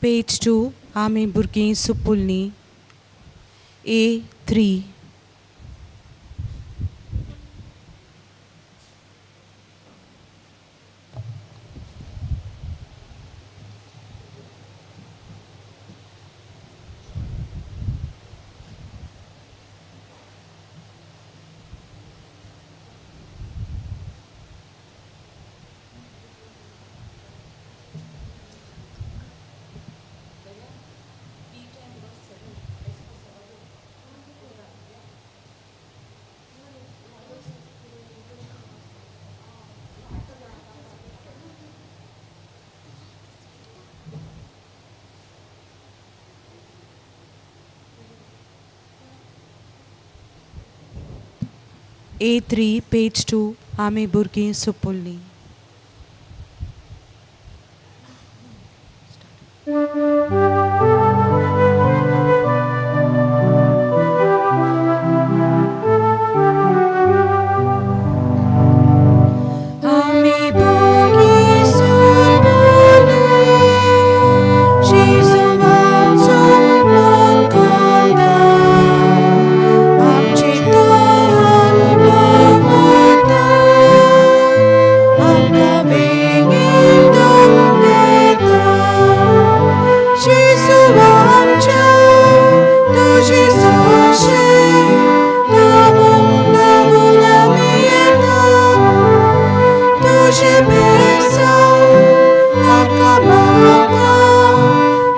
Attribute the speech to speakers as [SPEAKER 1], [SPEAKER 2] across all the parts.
[SPEAKER 1] पेज 2, आमी भुरगीं सुपुल्लीं. A3. A3, page 2, आमी भुरगीं सुपुल्लीं. आमी भुरगीं सुपुल्लीं, जेजू आमचो मोग करता, आमचे तोंड दवरता, आमकां वेंगेंत घेता. जेजू आमच्या तुजे सोशे, धांवून धांवून आमी येता. तुजें बेसांव आमकां मागता,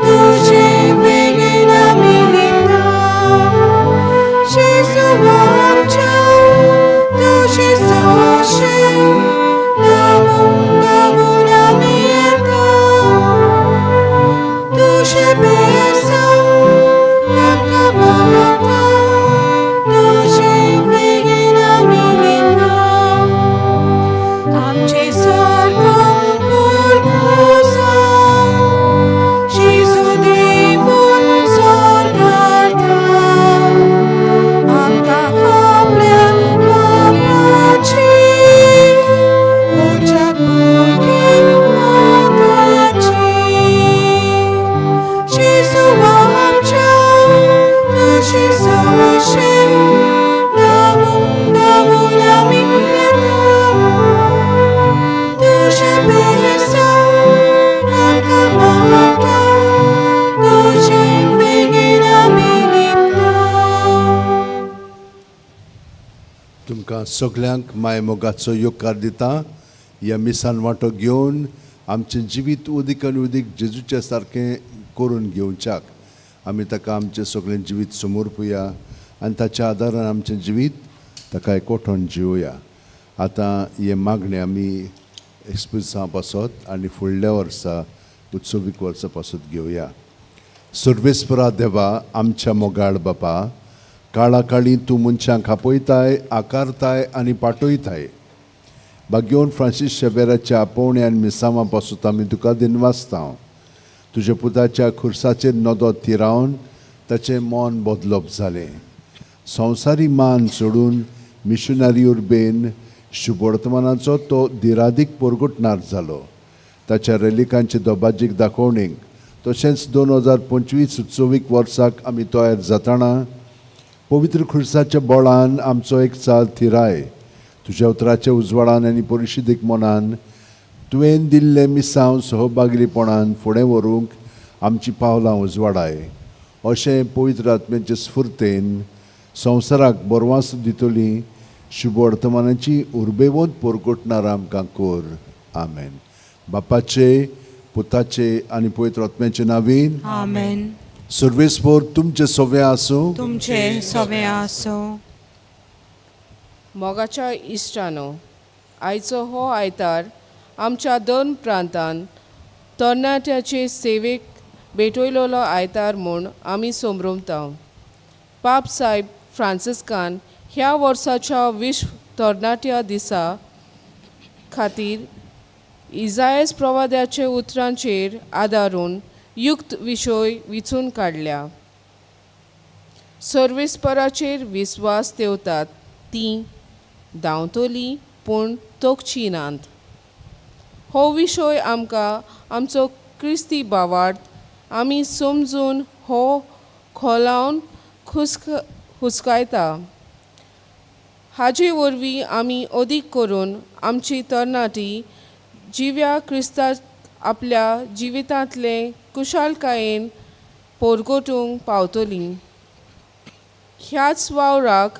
[SPEAKER 1] तुजे वेंगेंत आमी न्हिदता. जेजू आमच्या तुजे सोशे, धांवून धांवून आमी येता. तुजें बेसांव आमकां मागता, तुजे वेंगेंत आमी न्हिदता. आमचे सारको पुरकोसा, जेजू देवून स्वर्गार्था, आमकां आपल्या बापाची उंचाक भुरगीं मोगाची. जेजू आमच्या तुजे सोशे, धांवून धांवून आमी येता. तुजें बेसांव आमकां मागता, तुजे वेंगेंत आमी न्हिदता.
[SPEAKER 2] तुमकां सगल्यांक माय मोगाचो येवकार दिता. ह्या मिसान वांटो घेवन आमचें जिवीत उदीक आनी उदीक जेजूच्या सारकें करून घेवच्याक आमी ताका आमचें सगळें जिवीत समर्पुया आनी ताच्या आदारान आमचें जिवीत ताका एकवटोन जिवया. आतां हें मागणें आमी एक्सपिरियन्सा पासत आनी फुडल्या वर्सा उत्सवीक वर्सा पासत घेवया. सर्वेस्परा देवा, आमच्या मोगाळ बापा, काळा काळी तूं मनशांक आपयताय, आकारताय आनी पाटयताय. भाग्योन फ्रांसीस शेवेराच्या आपोवणे आनी मिसांवा पासून आमी तुका दिनवासता. तुज्या पुताच्या खुर्साचेर नदो थिरावन ताचें मन बदलप जालें. संवसारी मान सोडून मिशनरी उर्बेन शुभवर्तमानाचो तो दिरादीक परगटणार जालो. ताच्या रेलिकांचे दबाजीक दाखोवणेक तशेंच 2025 उत्सवीक वर्साक आमी तयार जातना पवित्र खुर्साच्या बळान आमचो एक चाल थिराय. तुज्या उतराच्या उजवाडान आनी परिशुदीक मनान तुवें दिल्लें मिसांव सहभागीपणान फुडें व्हरूंक आमची पावलां उजवाडाय. अशें पवित्र आत्म्याचे स्फुर्तेन संवसाराक बरवास दितली शुभ वर्तमानाची उर्बेवंत परगटणार आमकां कर. आमेन. बापाचे, पुताचे आनी पवित्र आत्म्याचे नावीन.
[SPEAKER 1] आमेन.
[SPEAKER 2] सर्वेस्पोर तुमचे सवे आसूं.
[SPEAKER 1] तुमचे सवे आसूं.
[SPEAKER 3] मोगाच्या इश्टानो, आयचो हो आयतार आमच्या दोन प्रांतान तरणाट्याचे सेवेक भेटयलेलो आयतार म्हूण आमी संभ्रमता. पाप सायब फ्रांसिस्कान ह्या वर्साच्या विश्व तरणाट्या दिसा खातीर इजायस प्रवाद्याचे उतरांचेर आदारून युक्त विशय विचून काडल्या. सर्वेस्पराचेर विस्वास देवतात तीं धांवतलीं पूण तोखची नात. हो विशय आमकां आमचो क्रिस्ती भावार्थ आमी समजून हो खोलावन खुस्क हुस्कायता. हाजे वरवीं आमी अदीक करून आमची तरणाटी जिव्या क्रिस्ता आपल्या जिवितांतले कुशालकायेन पोरगोटूंक पावतली. ह्याच वावराक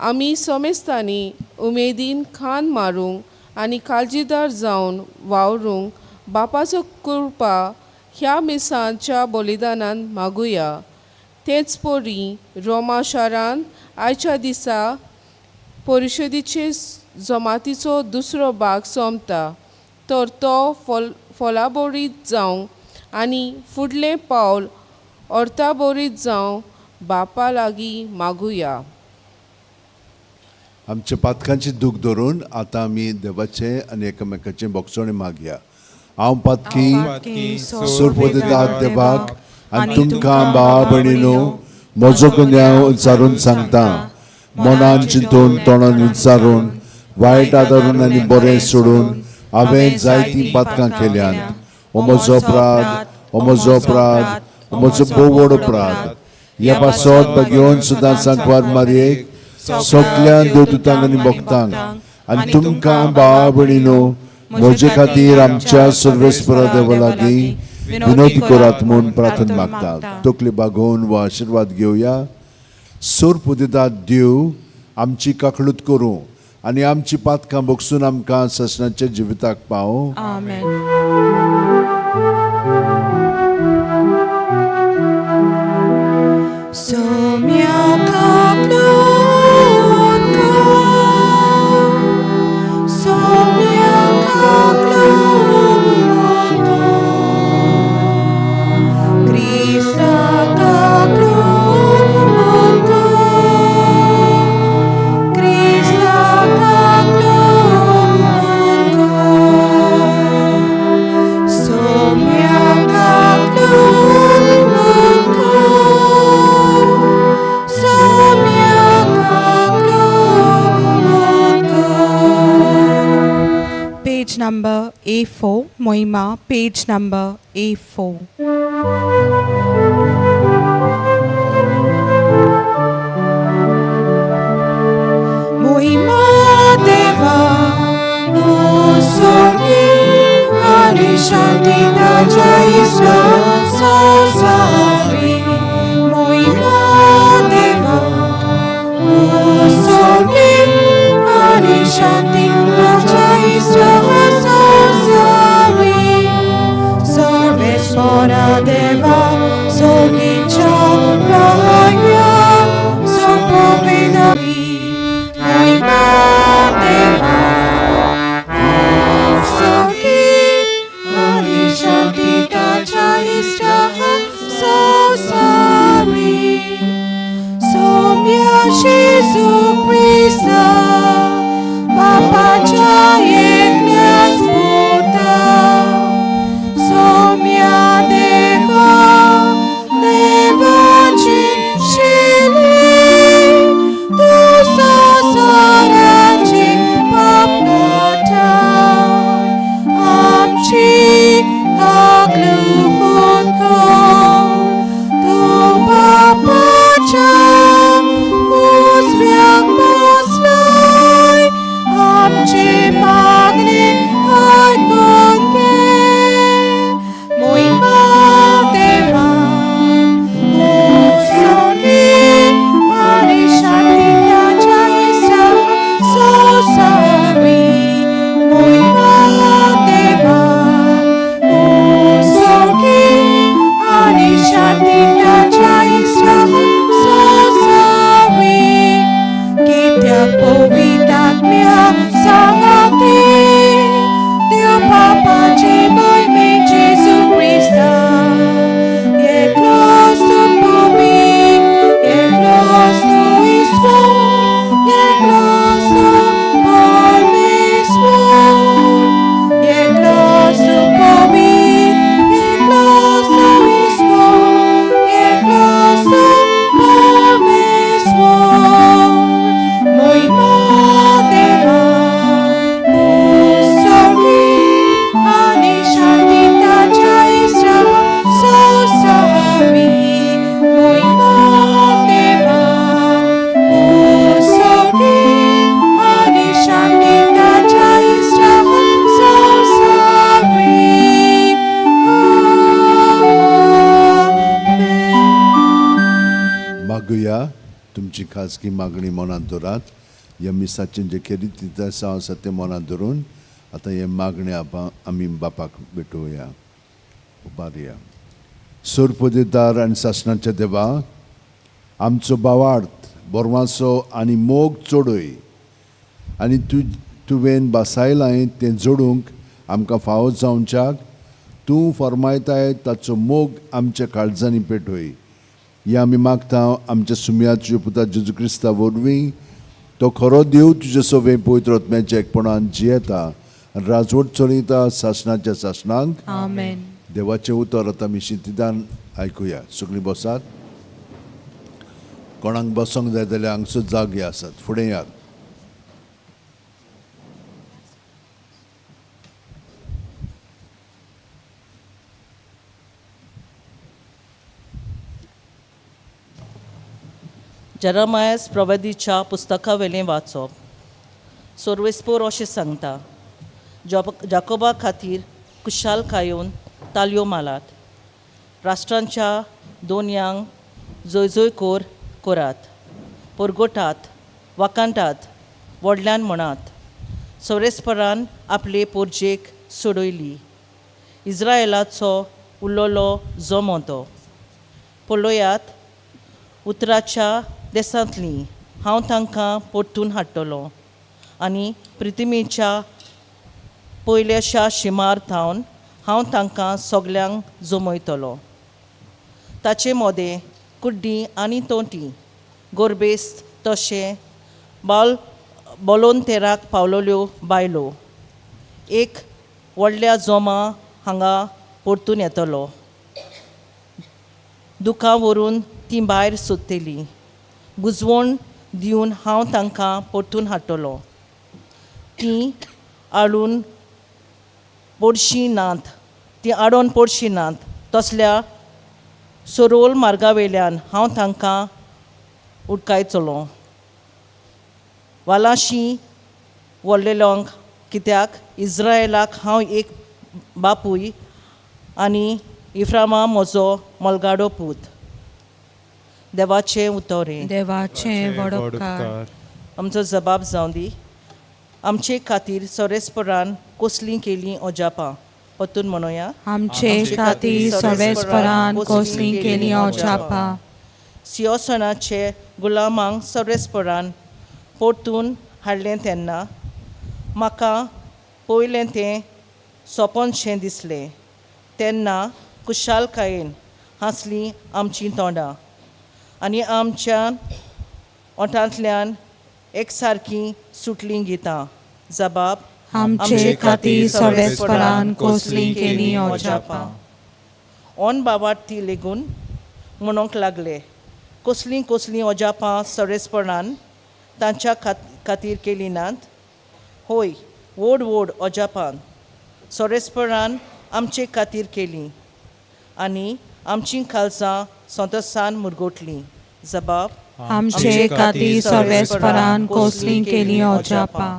[SPEAKER 3] आमी समेस्तांनी उमेदीन खान मारूंक आनी काळजीदार जावन वावरूंक बापाचो कृपा ह्या मिसांच्या बलिदानान मागुया. तेच परी रोमा शारांत आयच्या दिसा परिशदेचे जमातीचो दुसरो भाग सोंपता तर तो फोल फोलाबोरीत जावंक आनी फुडलें पावल अर्थाबोरीत जावं बापा लागीं मागुया.
[SPEAKER 2] आमच्या पातकांची दूख धरून आतां आमी देवाचें आनी एकामेकाचें बोगसणें मागया. हांव पातकी सोरपोदितात देवाक आनी तुमकां भावा भयणीनो म्हजो गुन्यांव विचारून सांगता. मनान चिंतून तोंडान विचारून वायट आदारून आनी बरें सोडून हांवें जायतीं पातकां केल्यांत. हो म्हजो अपराध, हो म्हजो अपराध, हो म्हजो भोव व्हड अपराध. ह्या पासत बेगीन सुद्दां सांकवार मारयेक सगल्या देवदूतांक आनी भक्तांक आनी तुमकां भावा भयणीनो म्हजे खातीर आमच्या सर्वेस्परा देवा लागीं विनवती करात म्हूण प्रार्थना मागता. तकली बागोवन वा आशिर्वाद घेवया. सोर पुदितात देव आमची काकळूत करूं आनी आमची पातकां बगसून आमकां ससनाच्या जिविताक पावूं.
[SPEAKER 1] आमेन. Somya kaklutko, Somya kaklutko, Krista kaklutko, Krista kaklutko, Somya kaklutko, Somya kaklutko. Page number A4, Moima, page number A4. Moima Deva, O Sogi, Ani Shanti Daja Isra Sosari. Moima Deva, O Sogi, Ani Shanti Daja Isra Sosari. Sarvesvara Deva, Sogi Charaya, Sopovidari. Moima Deva, Sogi, Ani Shanti Daja Isra Sosari. Somya Jesu Krista, Papacha Eklas Buddha. Somya Deva, Devachi Shili, Dusa Sarachi Papa.
[SPEAKER 2] मागुया. तुमची खाजगी मागणी मनांत दवरात. ह्या मिसाचें जें खेरीत आसा तें मनांत धरून आतां हें मागणें आमी बापाक भेटोवया. उबारया. सोरपदेदार आनी सासणाच्या देवा, आमचो भावार्थ बोरवांसो आनी मोग चडय आनी तुवें बसायलां तें जोडूंक आमकां फावो जावच्याक तूं फर्मायताय ताचो मोग आमच्या काळजांनी पेटय. हें आमी मागता आमच्या सुम्याच्या पुता जेजू क्रिस्ता वरवीं. तो खरो देव तुजे सवें पवित्र आत्म्याच्या एकपणान जियेता, राजवट चलयता सासणाच्या सासणांक.
[SPEAKER 1] आमेन.
[SPEAKER 2] देवाचें उतर आतां आमी शितिदान आयकुया. सगळीं बसात. कोणाक बसोंक जाय जाल्यार हांगसर जागे आसात, फुडें यात.
[SPEAKER 4] जेरामायस प्रवेदीच्या पुस्तकावेलें वाचप. सोर्वेस्पोर अशें सांगता, जाकोबा खातीर कुशालकायेन तालयो मालात, राष्ट्रांच्या दोनयांक जयजयकोर करात, परगोटात, वाकांटात, व्हडल्यान म्हणात, सोरेस्परान आपले पोरजेक सोडयली, इज्रायलाचो उलोलो जमो तो. पळयात, उतराच्या देसांतलीं हांव तांकां परतून हाडटलो आनी प्रितिमेच्या पयल्याशा शिमार थावन हांव तांकां सगल्यांक जमयतलो. ताचे मोदें कुड्डीं आनी तोंटी, गोरबेस्त तशें बाल बोलोन तेराक पावलोल्यो बायलो एक व्हडल्या जोमा हांगा परतून येतलो. दुकां व्हरून तीं भायर सोदतलीं, बुजवण दिवन हांव तांकां परतून हाडटलो. तीं आळून पडशीं नात, तीं आडोन पडशीं नात, तसल्या सरोल मार्गा वयल्यान हांव तांकां उडकायतलो. वालाशी व्हडलेलोंक कित्याक इज्रायलाक हांव एक बापूय आनी इफ्रामा म्हजो मोलगाडो पूत. देवाचें उतोरें.
[SPEAKER 1] देवाचें व्हड उपकार.
[SPEAKER 4] आमचो जबाब जावं दी. आमचे खातीर सोरेस्परान कसलीं केलीं अजापां, परतून म्हणोया.
[SPEAKER 1] आमचे खातीर सवेस्परान कसलीं केलीं अजापां.
[SPEAKER 4] सियोसनाचे गुलामांक सोरेस्परान परतून हाडलें तेन्ना म्हाका पयलें तें सोपनशें दिसलें. तेन्ना कुशालकायेन हांसलीं आमचीं तोंडां आनी आमच्या ओंठांतल्यान एकसारकीं सुटलीं गितां. जबाब.
[SPEAKER 1] आमचे खातीर सवेस्परान कसलीं केलीं अजापां.
[SPEAKER 4] ऑन बाबार्थी लेगून म्हणूंक लागले, कसलीं कसलीं अजापां सरेस्पणान तांच्या खातीर केलीं नात? होय, व्हड व्हड अजापां सोरेस्पणान आमचे खातीर केलीं आनी आमचीं खालसां संतोसान मुरगोटलीं. जबाब.
[SPEAKER 1] आमचे खातीर सवेस्परान कसलीं केलीं अजापां.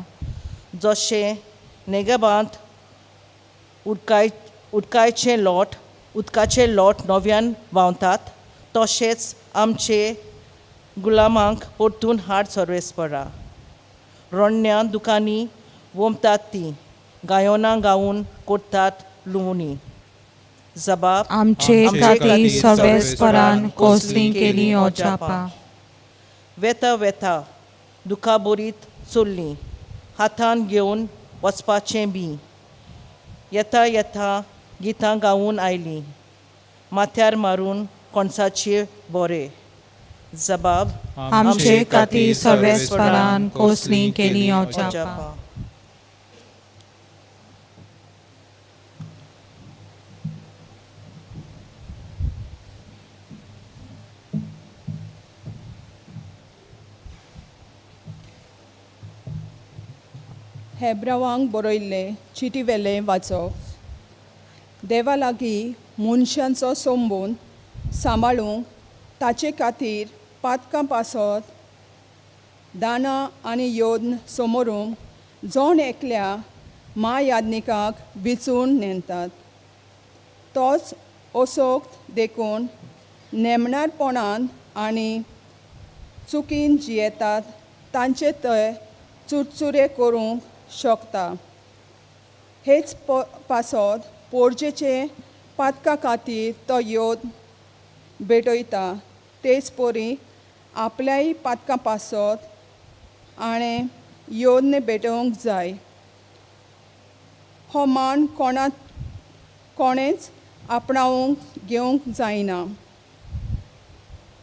[SPEAKER 4] जशें नेगबांत उदकायचें लोट उदकाचें लोट नव्यान व्हांवतात, तशेंच आमचे गुलामांक परतून हाड सर्वेस्परा. रोडण्या दुकांनी वोमतात तीं गायोनां गावन करतात लुवणी. जबाब.
[SPEAKER 1] आमचे खातीर सवेस्परान कसलीं केलीं अजापां.
[SPEAKER 4] वेता वेता दुखां बरीत चल्लीं, हातान घेवन वचपाचें बी येता येता गितां गावून आयलीं, माथ्यार मारून कोणसाचे बोरे. जबाब.
[SPEAKER 1] आमचे खातीर सवेस्परान कसलीं केलीं अजापां.
[SPEAKER 4] अजापां.
[SPEAKER 5] हेब्रावांक बरयल्लें चिटीवेलें वाचप. देवा लागीं मनशांचो संबंद सांबाळूंक ताचे खातीर पातकां पासत दानां आनी योद्न समोरूंक जण एकल्या म्हायाज्ञिकाक विचून नेमतात, तोच असोक्त देखून नेमणारपणान आनी चुकीन जियेतात तांचे ते चुरचुरे करूंक शकता. हेच पासत पोरजेचे पातका खातीर तो योद भेटयता, तेच परी आपल्याय पातकां पासत आणे योद्न भेटोवंक जाय. हो मान कोणेच आपणावंक घेवंक जायना.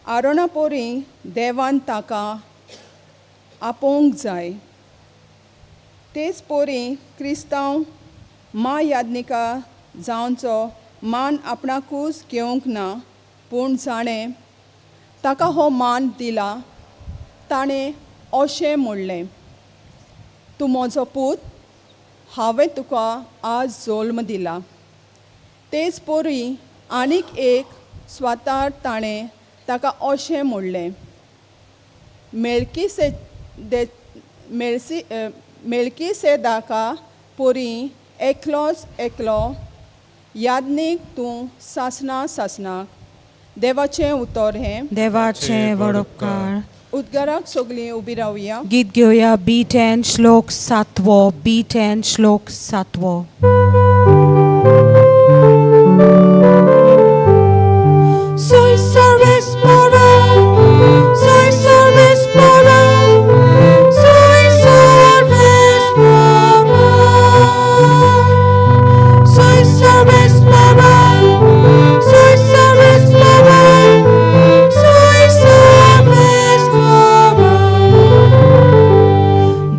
[SPEAKER 5] आरोणा पोरी देवान ताका आपोवंक जाय. तेच पोरी क्रिस्तांव मा याज्ञिका जावचो मान आपणाकूच घेवंक ना, पूण जाणें ताका हो मान दिला ताणें अशें म्हणलें, तूं म्हजो पूत, हांवें तुका आज जल्म दिला. तेच पोरी आनीक एक स्वातार ताणें ताका अशें म्हणलें, मेल्कीसेदाका पोरी एकलोच एकलो याज्ञीक तूं सासना सासनाक. देवाचें उतर हें.
[SPEAKER 1] देवाचें वडोपकार.
[SPEAKER 5] उद्गाराक सगळीं उबी रावया.
[SPEAKER 1] गीत घेवया B10 श्लोक सातवो. B10 श्लोक सातवो. Soy salvespora, soy salvespora, soy salvespora. Soy salvespora, soy salvespora, soy salvespora.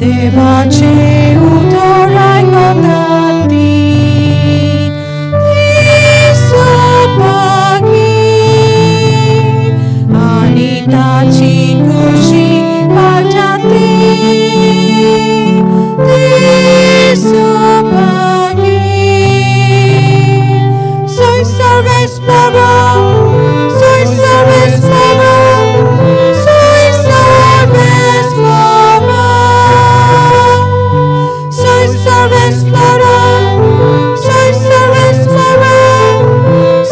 [SPEAKER 1] देवाचे उतर आयकता ती सभागी आनी ताची खुशी पाळटा ती सभागी. Soy salvespora, soy salvespora, soy salvespora. Soy salvespora, soy salvespora,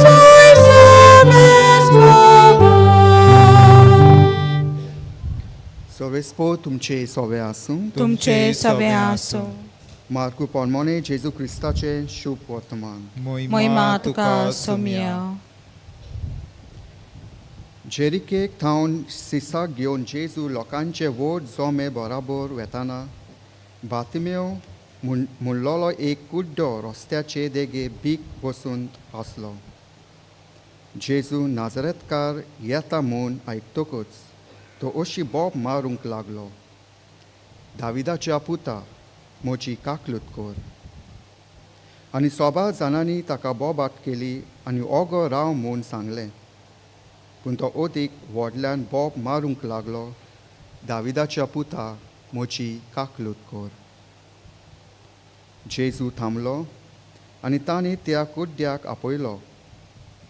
[SPEAKER 1] soy salvespora.
[SPEAKER 6] सोवेस्पो तुमचे सोवे आसूं.
[SPEAKER 1] तुमचे सवे आसूं.
[SPEAKER 6] मार्कू पोनमोने जेजू क्रिस्ताचे शुभ वर्तमान.
[SPEAKER 1] मोहिमा तुका सोम्या.
[SPEAKER 6] जेरिकेक थावन सिसाक घेवन जेजू लोकांचे व्हड जोमे बराबर वेताना बातिमेव म्हणलोलो एक कुड्डो रस्त्याचे देगे भीक बसून आसलो. जेजू नाजरेतकार येता म्हूण आयकतकूच तो अशी बोब मारूंक लागलो, दाविदाच्या पुता, म्हजी काकलूत कर. आनी सोबा जाणांनी ताका बोबाट केली आनी ओगो राव म्हूण सांगलें, पूण तो अदीक व्हडल्यान बोब मारूंक लागलो, दाविदाच्या पुता, म्हजी काकलूत कर. जेजू थांबलो आनी तांणी त्या कुड्ड्याक आपयलो.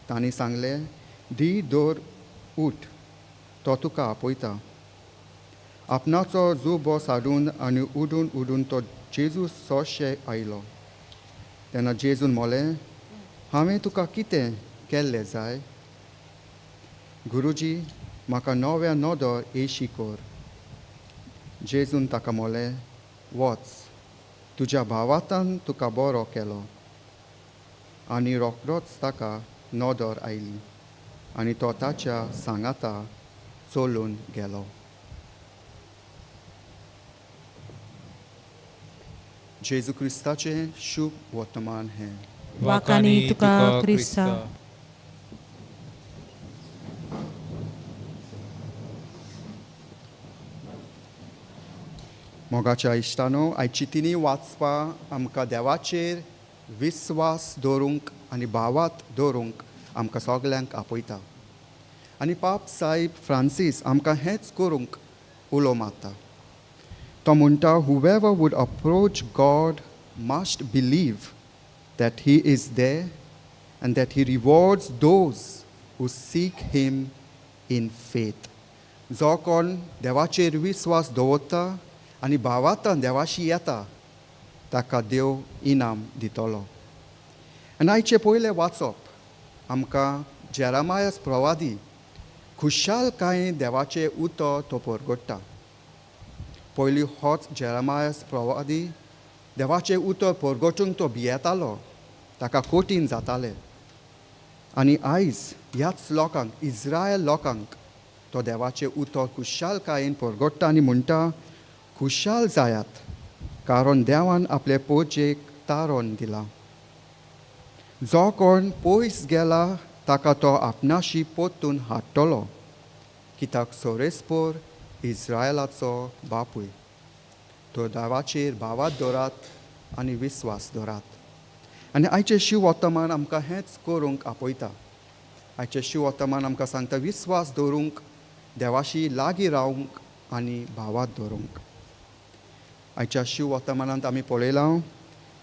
[SPEAKER 6] तांणी सांगलें, दी दर, उठ, तो तुका आपयता. आपणाचो जुबो साडून आनी उडून उडून तो जेजू सोशे आयलो. तेन्ना जेजून म्हणलें, हांवें तुका कितें केल्लें जाय? गुरुजी, म्हाका नव्या नदर येशी कर. जेजून ताका म्हणलें, वच, तुज्या भावातान तुका बरो केलो. आनी रोखडोच ताका नदर आयली आनी तो ताच्या सांगाता चलून गेलो. जेजू क्रिस्ताचें शुभ वर्तमान हें.
[SPEAKER 1] वाकानी तुका क्रिस्ता.
[SPEAKER 6] मोगाच्या इश्टानो, आयची तिनी वाचपा आमकां देवाचेर विस्वास दवरूंक आनी भावात दवरूंक आमकां सगल्यांक आपयता आनी पाप साहेब फ्रांसीस आमकां हेंच करूंक उलो मारता. तो म्हणटा, whoever would approach God must believe that he is there and that he rewards those who seek him in faith. जो कोण देवाचेर विस्वास दवरता आनी भावातान देवाशी येता ताका देव इनाम दितलो. आनी आयचें पयलें वाचप आमकां जेरामायस प्रवादी खुशालकायेन देवाचें उतर तो परगट्टा. पयलीं होच जेरामायस प्रवादी देवाचें उतर परगटूंक तो भियेतालो, ताका कठीण जातालें. आनी आयज ह्याच लोकांक, इस्रायल लोकांक तो देवाचें उतर खुशालकायेन परगट्टा आनी म्हणटा, खुशाल जायात कारण देवान आपले पोजेक तारोन दिलां. जो कोण पयस गेला ताका तो आपणाशी परतून हाडटलो, कित्याक सोरेस्पोर इस्रायलाचो बापूय. तो देवाचेर भावात दवरात आनी विस्वास दवरात. आनी आयचें शिव वर्तमान आमकां हेंच करूंक आपयता. आयचें शिव वर्तमान आमकां सांगता विस्वास दवरूंक, देवाशी लागीं रावंक आनी भावात दवरूंक. आयच्या शिव वर्तमानांत आमी पळयलां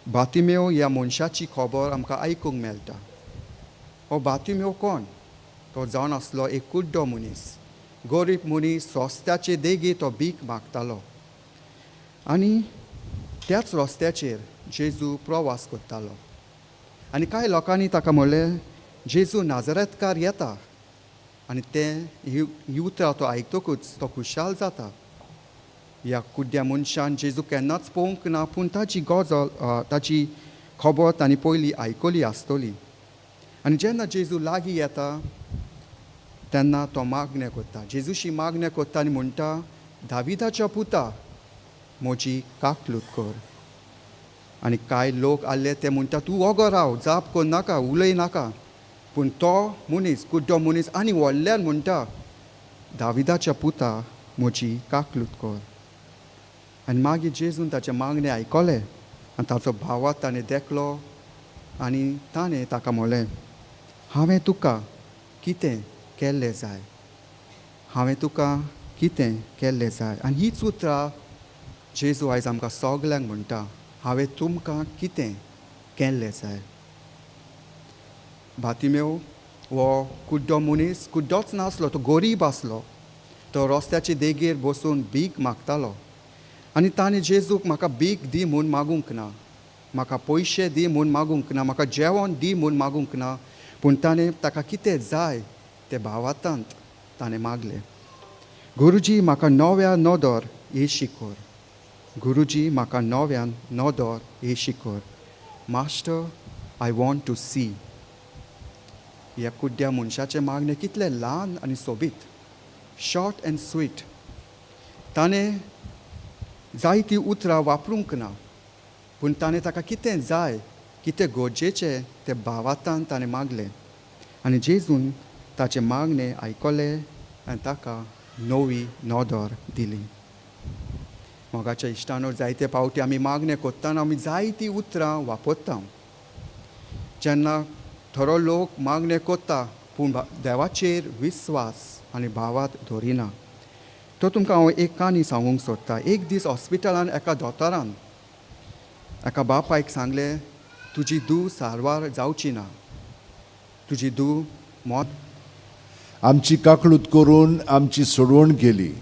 [SPEAKER 6] बातिमेव ह्या मनशाची खबर आमकां आयकूंक मेळटा. हो बातिमेव कोण? तो जावन आसलो एक कुड्डो मनीस, गरीब मनीस. रस्त्याचे देगे तो भीक मागतालो आनी त्याच रस्त्याचेर जेजू प्रवास करतालो. आनी कांय लोकांनी ताका म्हणलें, जेजू नाजरेतकार येता. आनी तें ही उतरां तो आयकतकूच तो खुशाल जाता. ह्या कुड्ड्या मनशान जेजू केन्नाच पळोवंक ना, पूण ताची गजाल, ताची खबर तांणी पयलीं आयकली आसतली. आनी जेन्ना जेजू लागीं येता तेन्ना तो मागणें करता, जेजूशी मागणें करता आनी म्हणटा, दाविदाच्या पुता म्हजी काकलूत कर. आनी कांय लोक आसले ते म्हणटा, तूं वोगो राव, जाप करनाका, उलय नाका. पूण तो मनीस, कुड्डो मनीस आनी व्हडल्यान म्हणटा, दाविदाच्या पुता म्हजी काकलूत कर. आनी मागीर जेजून ताचें मागणें आयकलें आनी ताचो भावात ताणें देखलो आनी ताणें ताका म्हणलें, हांवें तुका कितें केल्लें जाय, हांवें तुका कितें केल्लें जाय. आनी हीच उतरां जेजू आयज आमकां सगल्यांक म्हणटा, हांवें तुमकां कितें केल्लें जाय. बातिमेव हो कुड्डो मनीस, कुड्डोच नासलो, तो गरीब आसलो. तो रस्त्याचे देगेर बसून भीक मागतालो आनी ताणें जेजूक म्हाका भीक दी म्हूण मागूंक ना, म्हाका पयशे दी म्हूण मागूंक ना, म्हाका जेवण दी म्हूण मागूंक ना, पूण ताणें ताका कितें जाय तें भावातांत ताणें मागलें. गुरुजी म्हाका नव्या नदर येशी कर, गुरुजी म्हाका नव्यान नदर येशी कर, master I want to see. ह्या कुड्ड्या मनशाचें मागणें कितलें ल्हान आनी सोबीत, शॉर्ट एंड स्वीट. ताणें जायतीं उतरां वापरूंक ना, पूण ताणें ताका कितें जाय, कितें गरजेचें तें भावातान ताणें मागलें. आनी जेजून ताचें मागणें आयकलें आनी ताका नवी नदर दिली. मोगाच्या इश्टानो, जायते फावटी आमी मागणें करतना आमी जायतीं उतरां वापरता. जेन्ना थोडो लोक मागणें करता पूण देवाचेर विस्वास आनी भावात दवरिना. तो तुमकां हांव एक काणी सांगूंक सोदता. एक दीस हॉस्पिटलान एका दोतोरान एका बापायक सांगलें, तुजी धूव सारवार जावची ना, तुजी धूव मोत.
[SPEAKER 2] आमची काकळूत करून आमची सोडवण केली.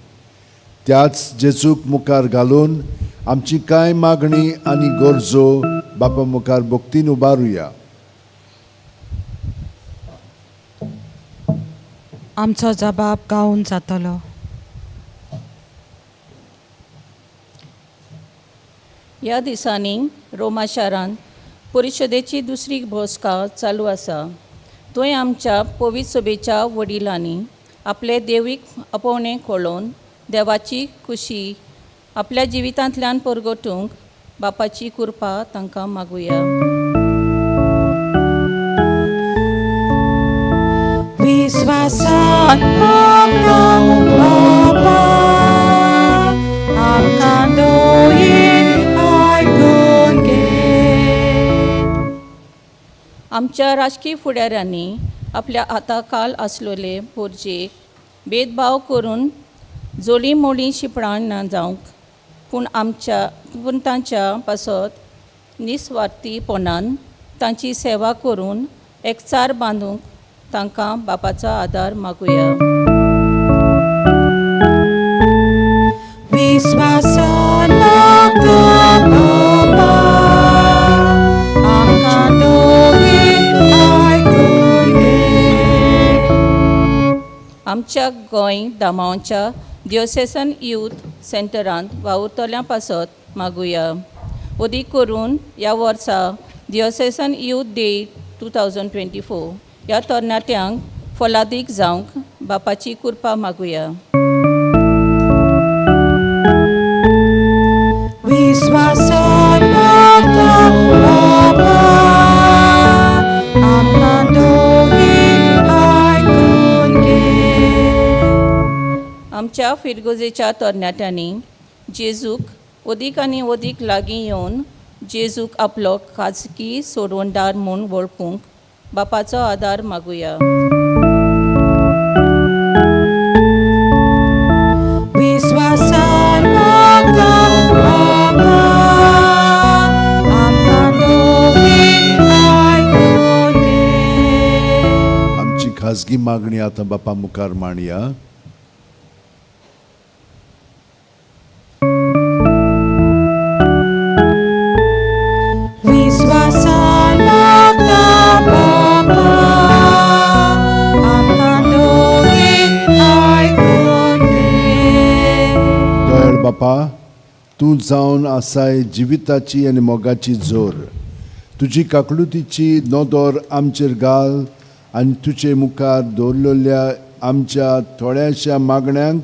[SPEAKER 2] त्याच जेजूक मुखार घालून आमची कांय मागणी आनी गरजो बापा मुखार भक्तीन उबारुया.
[SPEAKER 1] आमचो जबाब गावन जातलो.
[SPEAKER 7] ह्या दिसांनी रोमा शारांत परिशदेची दुसरी बसका चालू आसा. थंय आमच्या पवित्र सभेच्या वडिलांनी आपले देवीक आपोवणें कळोवन देवाची खुशी आपल्या जिवितांतल्यान परगटूंक बापाची कृपा तांकां मागुया.
[SPEAKER 1] विस्वासान बापा आमकां दोयेन आयकून घे.
[SPEAKER 7] आमच्या राजकीय फुडाऱ्यांनी आपल्या हाताखाल आसलेले पोरजेक भेदभाव करून जोली मोली शिंपडावन ना जावंक, पूण आमच्या पूण तांच्या पासत निस्वार्थीपणान तांची सेवा करून एकचार बांदूंक तांकां बापाचो आदार मागुया.
[SPEAKER 1] विस्वासान बापा आमकां दोयेन आयकून घे.
[SPEAKER 7] आमच्या गोंय दामांवच्या दियोसेसन यूथ सेंटरांत वावुरतल्यां पासत मागुया. अदीक करून ह्या वर्सा diocesan youth day 2024 ह्या तरणाट्यांक फलादीक जावंक बापाची कृपा मागुया.
[SPEAKER 1] विश्वासान मागता बाबा, आमकां दोगीन आयकून घे.
[SPEAKER 7] आमच्या फिरगोजेच्या तरणाट्यांनी जेजूक अदीक आनी अदीक लागीं येवन जेजूक आपलो खाजगी सोडवणदार म्हूण वळखूंक बापाचो आदार मागुया.
[SPEAKER 1] विश्वासान मागता बाबा, आमकां दोगीन आयकून घे.
[SPEAKER 2] आमची खाजगी मागणी आतां बापा मुखार मांडया.
[SPEAKER 1] विश्वासान मागता बाबा, आमकां दोगीन आयकून घे.
[SPEAKER 2] दयाळ बापा, तूं जावन आसाय जिविताची आनी मोगाची जोर. तुजी काकलुतीची नदर आमचेर घाल आनी तुजे मुखार दवरलेल्या आमच्या थोड्याश्या मागण्यांक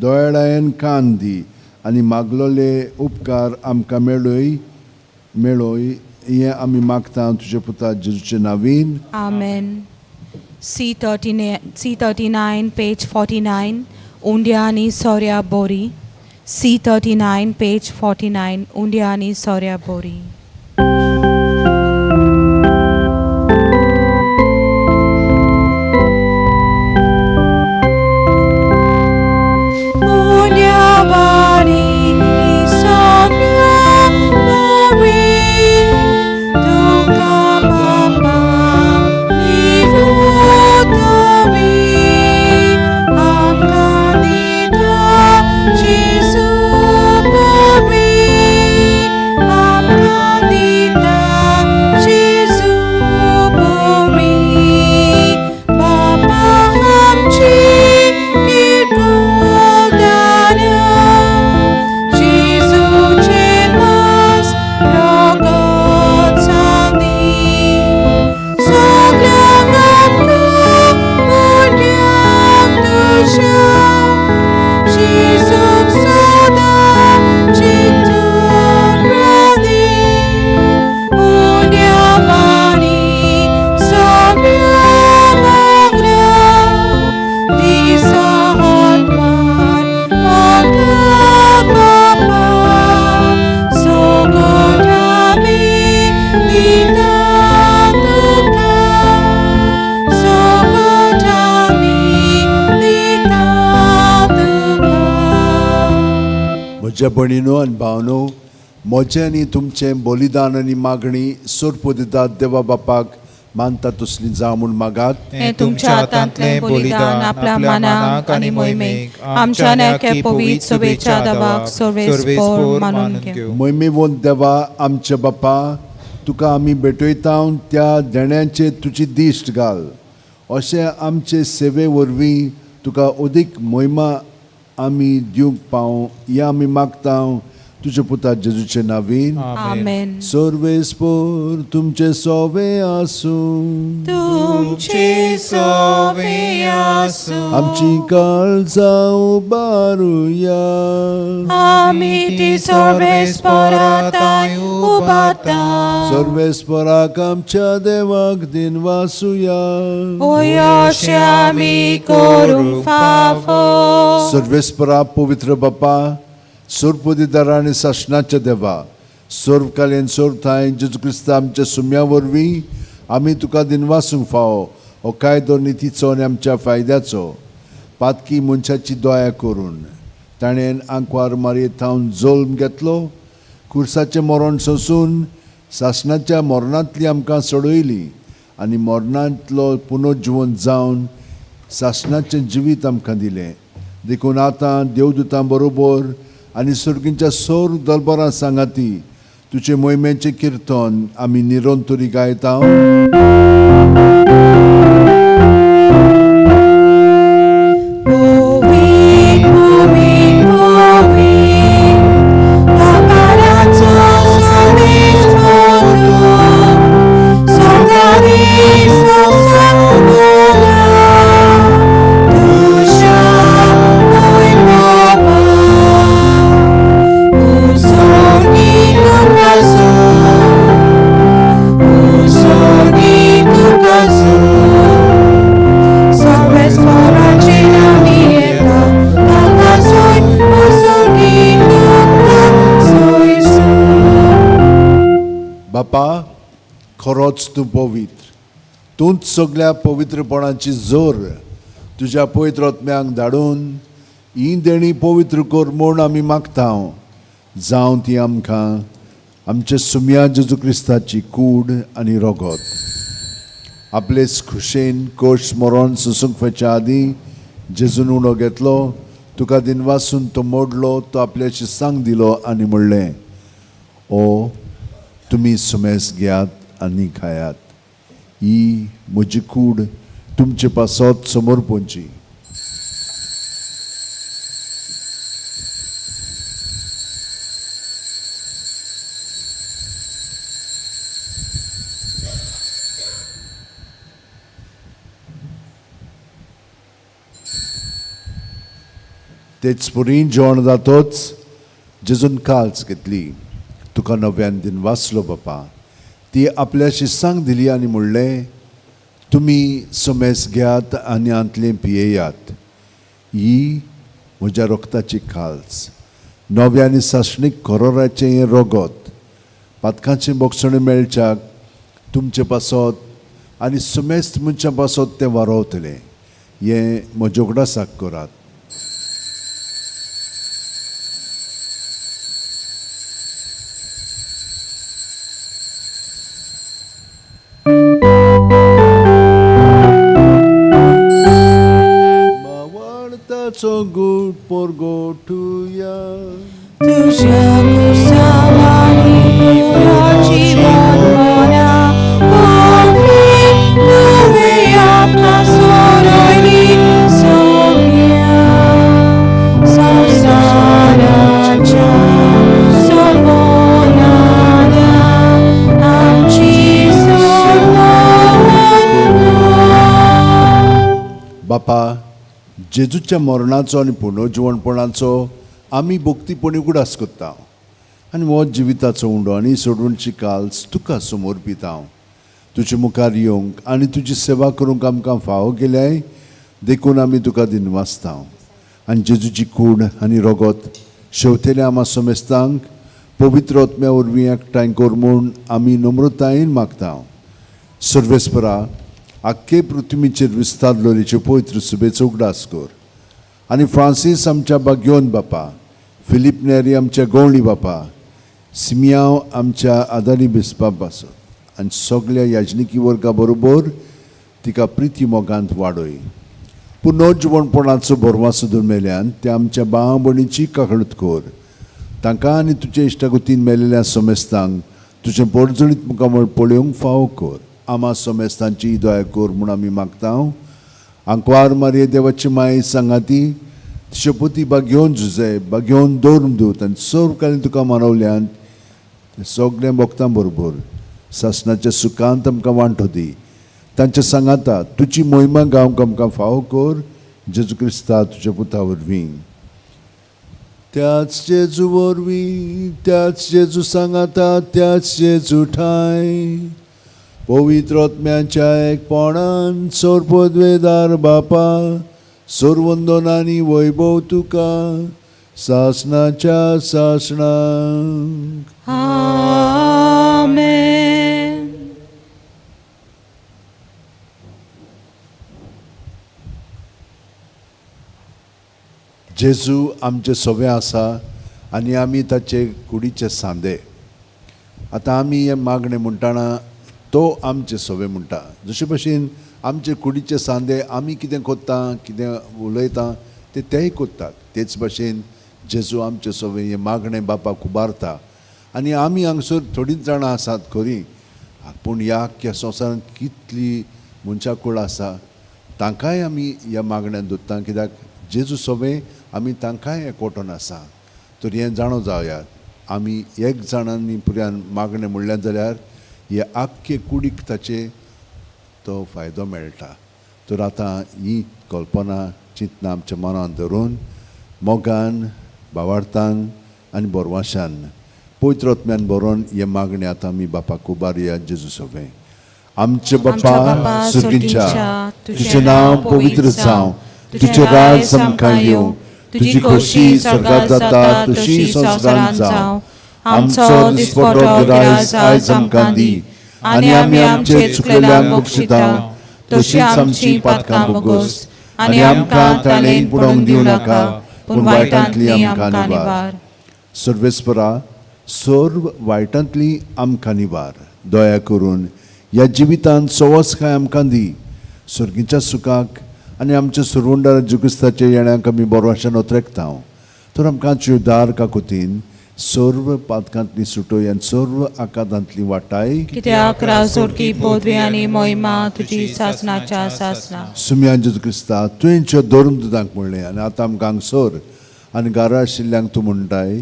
[SPEAKER 2] दोयाळायेन कान दी आनी मागलोले उपकार आमकां मेळय मेळय हें आमी मागता तुज्या पुता जेजूचे नावीन.
[SPEAKER 1] Amen. C39, C39, page 49, Undiani Soria Bori. C39, page 49, Undiani Soria Bori. Undiani Soria Bori, Duka Baba, Nivutobi, Amkanita, Jesu Bori, Amkanita, Jesu Bori, Baba Amchi, Kirkuldana, Jesu Chemas, Rogot Sandi, Soglang Amka, Muryang Dusha, Jesu Sada, Chitun Rani, Unyamani, Sabya Mangra, Disa Atman, Mata Papa, Sogotami, Dita Tuka, Sogotami, Dita Tuka.
[SPEAKER 2] म्हज्या भयणीनो आनी भावनो, म्हजें आनी तुमचें बलिदान आनी मागणी सोरपो दितात देवा बापाक मानता तसली जावं म्हूण मागात.
[SPEAKER 1] हें तुमच्या हातांतलें बलिदान आपल्या मनाक आनी मोहिमेक आमच्या न्याय पवित्र शुभेच्छा दवाक सर्वेस्पोर मानून घेवं.
[SPEAKER 2] मोहिमेवंत देवा आमच्या बापा, तुका आमी भेटयता त्या देण्याचेर तुजी दिश्ट घाल, अशें आमचे सेवे वरवीं तुका अदीक मोहिमा आमी दिवंक पावं हें आमी मागता तुज्या पुता जेजूचे नावीन.
[SPEAKER 1] आमेन.
[SPEAKER 2] सर्वेस्पोर तुमचे सोवे आसूं.
[SPEAKER 1] तुमचे सोवे आसूं.
[SPEAKER 2] आमची काळजां उबारुया.
[SPEAKER 1] आमी ती सर्वेस्पोराताय उबारता.
[SPEAKER 2] सर्वेस्पराक आमच्या देवाक दिनवासुया.
[SPEAKER 1] ओय अशें आमी करूंक फावो.
[SPEAKER 2] सर्वेस्परा पवित्र बापा, सोरपदिदारा आनी सासणाच्या देवा, सर्वकालीन सर्वथाय जेजू क्रिस्ता आमच्या सुम्या वरवीं आमी तुका दिनवासूंक फावो हो कायदो नितीचो आनी आमच्या फायद्याचो. पातकी मनशाची दया करून ताणें आंकवार मारयेत थावन जल्म घेतलो, खुर्साचें मरण सोंसून सासणाच्या मरणांतली आमकां सोडयली आनी मरणांतलो पुनर्जिवन जावन सासणाचें जिवीत आमकां दिलें. देखून आतां देवदूतां बरोबर आनी सर्गींच्या सौर दलबरां सांगाती तुजे मोहिमेचें किर्तन आमी निरंतरी गायता. खरोच तूं पवित्र, तूंच सगळ्या पवित्रपणाची जोर. तुज्या पवित्र आत्म्यांक धाडून ही देणी पवित्र कर म्हूण आमी मागता. जावं ती आमकां आमच्या सुम्या जेजू क्रिस्ताची कूड आनी रगत. आपलेच खुशेन कोश मरोन सोसूंक वचच्या आदीं जेजून उणो घेतलो, तुका दिनवासून तो मोडलो, तो आपल्याची सांग दिलो आनी म्हणलें, ओ तुमी सुमेस घेयात आनी खायात, ही म्हजी कूड तुमचे पासत समोर पोंची. तेच पुरी जेवण जातोच जेजून काल्च घेतली, तुका नव्यान दिन वाचलो बापा, ती आपल्याशी सांग दिली आनी म्हणलें, तुमी सुमेस घेयात आनी आंतलें पियेयात, ही म्हज्या रक्ताची काल्स, नव्या आनी सासणीक करोराचें हें रगत, पातकांचें बोगसणें मेळच्याक तुमचे पासत आनी सुमेस्त मनशां पासत तें वारोवतलें, हें म्हज्या उगडासाक करात. मावाळताचो गूट पोरगोटुया,
[SPEAKER 1] तुज्या कुर्सावानी पुराची वंदना, वरवीं तुवें आमकां सोडयली सगळ्या संवसाराच्या सोडवणाऱ्या, आमची सोडवण तूं.
[SPEAKER 2] बापा, जेजूच्या मरणाचो आनी पुनर्जिवणपणाचो आमी भक्तीपणी उगडास करता आनी हो जिविताचो उंडो आनी सोडवणची काल्स तुका समर्पिता. तुजे मुखार येवंक आनी तुजी सेवा करूंक आमकां फावो केल्याय देखून आमी तुका दिनवासता. आनी जेजूची कूड आनी रगत शेवतेल्या आमा समेस्तांक पवित्र आत्म्या वरवीं एकठांय कर म्हूण आमी नम्रतायेन मागता. सर्वेस्परा, आख्खे पृथ्वीचेर विस्तारलोलीचे पवित्र सुबेचो उगडास कर आनी फ्रांसीस आमच्या बाग्योन बापा, फिलीप नेरी आमच्या गवळी बापा, सिमियांव आमच्या आदारी बिस्पा पासत आनी सगल्या याजनिकी वर्गा बरोबर तिका प्रिती मोगांत वाडय. पुनर्जिवणपणाचो भरवासो दुर्मेल्यान त्या आमच्या भाव भयणीची काकळूत कर. तांकां आनी तुजे इश्टागतीन मेलेल्या समेस्तांक तुजें पोरजणीत मुखामळ पळोवंक फावो कर. आमा समेस्तांची दया कर म्हूण आमी मागता. आंकवार मारये देवाची माय सांगाती शपती बागेवन जुजे बागेवन दवरून दिवत आनी सर्व कालीन तुका मानवल्यान सगळ्या भक्तां बरोबर सासणाच्या सुखांत आमकां वांटो दी. तांच्या सांगाता तुजी मोहिमा गावंक आमकां फावो कर. जेजू क्रिस्ता तुज्या पुता वरवीं. त्याच जेजू वरवीं, त्याच जेजू सांगाता, त्याच जेजू ठांय पवित्र आत्म्याच्या एकपणान सोरपदवेदार बापा, सोरवंदन आनी वैभव तुका सासणाच्या सासणाक.
[SPEAKER 1] आमेन.
[SPEAKER 2] जेजू आमचे सोवे आसा आनी आमी ताचे कुडीचे सांदे. आतां आमी हें मागणें म्हणटाना तो आमचे सोवे म्हणटा. जशे भशेन आमचे कुडीचे सांदे आमी कितें कोत्ता, कितें उलयता ते तेय कोत्तात, तेच भशेन जेजू आमचे सोवे हें मागणें बापाक उबारता. आनी आमी हांगसर थोडींच जाणां आसात खरी, पूण ह्या आख्ख्या संवसारांत कितली मनशां कूळ आसा तांकांय आमी ह्या मागण्यान दवरता, कित्याक जेजू सोवे आमी तांकांय एकवटून आसा. तर हें जाणो जावयात, आमी एक जाणांनी पुऱ्यान मागणें म्हणलें जाल्यार हे आख्खे कुडीक ताचे तो फायदो मेळटा. तर आतां ही कल्पना चिंतना आमच्या मनान धरून मोगान, भावार्थान आनी बोरवाशान पवित्र आत्म्यान बरोवन हें मागणें आतां आमी बापाक उबारया. जेजू सोवे आमचे बापा सुर्गींच्या, तुजें नांव पवित्र जावं, तुजें राज आमकां येवं, तुजी खोशी स्वर्गात जाता तशी संवसारांत जावं. आमचो दिसपटो गिरायस आयज आमकां दी
[SPEAKER 1] आनी आमी आमचे चुकलेल्यांक बक्षिता तशी आमची पातकां बोगोस आनी आमकां ताणें पडोवंक दिवं नाका पूण वायटांतली आमकां निवार.
[SPEAKER 2] सर्वेस्परा, सर्व वायटांतली आमकां निवार. दया करून ह्या जिवितांत सवसकाय आमकां दी. सर्गीच्या सुखाक आनी आमच्या सुरवंडार जुगुस्ताच्या येण्याक आमी बरो आशेन ओतरेकता. तर आमकां दार काकुतीन सर्व पातकांतली सुटोय आनी सर्व आकादांतली वाटाय.
[SPEAKER 1] कित्याक राजोडकी पदवी आनी मोहिमा तुजी सासनाच्या सासना.
[SPEAKER 2] सुम्यान जेजू क्रिस्ता, तुवें ज्यो धर्म दुदांक म्हणलें आनी आतां आमकां हांगसर आनी घरा आशिल्ल्यांक तूं म्हणटाय,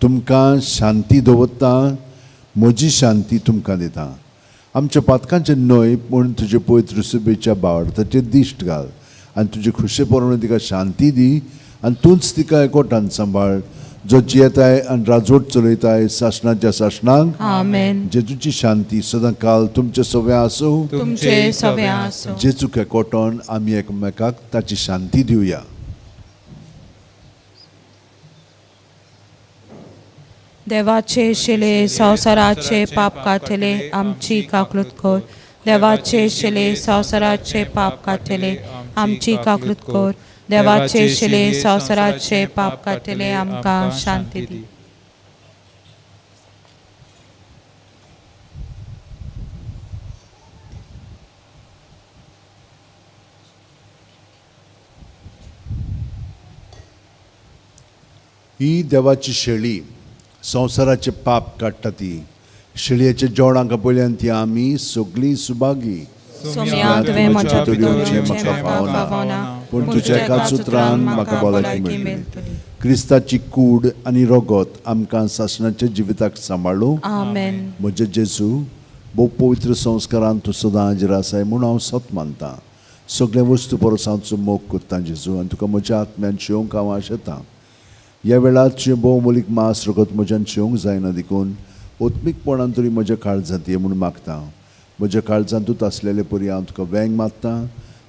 [SPEAKER 2] तुमकां शांती दवरता, म्हजी शांती तुमकां दिता. आमच्या पातकांचें न्हय पूण तुजे पवित्र सुबेच्या बावडताचेर दिश्ट घाल आनी तुजे खुशे प्रमाणे तिका शांती दी आनी तूंच तिका एकवटान सांबाळ, जो जियेताय आनी राजवट चलयताय सासणाच्या सासणाक.
[SPEAKER 1] आमेन.
[SPEAKER 2] जेजूची शांती सदां काल तुमचे सगळें आसूं.
[SPEAKER 1] तुमचे सगळें आसूं.
[SPEAKER 2] जेजूक एकवटोन आमी एकमेकाक ताची शांती दिवया.
[SPEAKER 1] देवाचे शिले संवसाराचे पाप काडटले आमची काकलूत कर. देवाचे शिले संवसाराचे पाप काडटले आमची काकलूत कर. देवाचे शिले संवसाराचे पाप काडटले आमकां शांती दी.
[SPEAKER 2] ही देवाची शेळी संवसाराचे पाप काडटा. ती शेळयेच्या जेवणाक पळयल्यान ती आमी सगळीं सुभागी.
[SPEAKER 1] सोम्या, तुवें म्हज्या भितर येवचें म्हाका फावना,
[SPEAKER 2] पूण तुज्या एकाच उतरान म्हाका भलायकी मेळटली. क्रिस्ताची कूड आनी रगत आमकां सासणाच्या जिविताक सांबाळूं.
[SPEAKER 1] आमेन.
[SPEAKER 2] म्हजे जेजू, भोव पवित्र संस्कारान तूं सदां हाजीर आसाय म्हूण हांव सत मानतां. सगळ्या वस्तू परस हांव तुजो मोग करतां जेजू, आनी तुका म्हज्या आत्म्यान शेवंक हांव आशेतां. ह्या वेळार तुजें भोव मोलीक मांस रगत म्हज्यान शेवंक जायना, देखून ओत्मीकपणान तरी म्हज्या काळजांत ये म्हूण मागता. म्हज्या काळजांतूच आसलेले परी हांव तुका वेंग मारता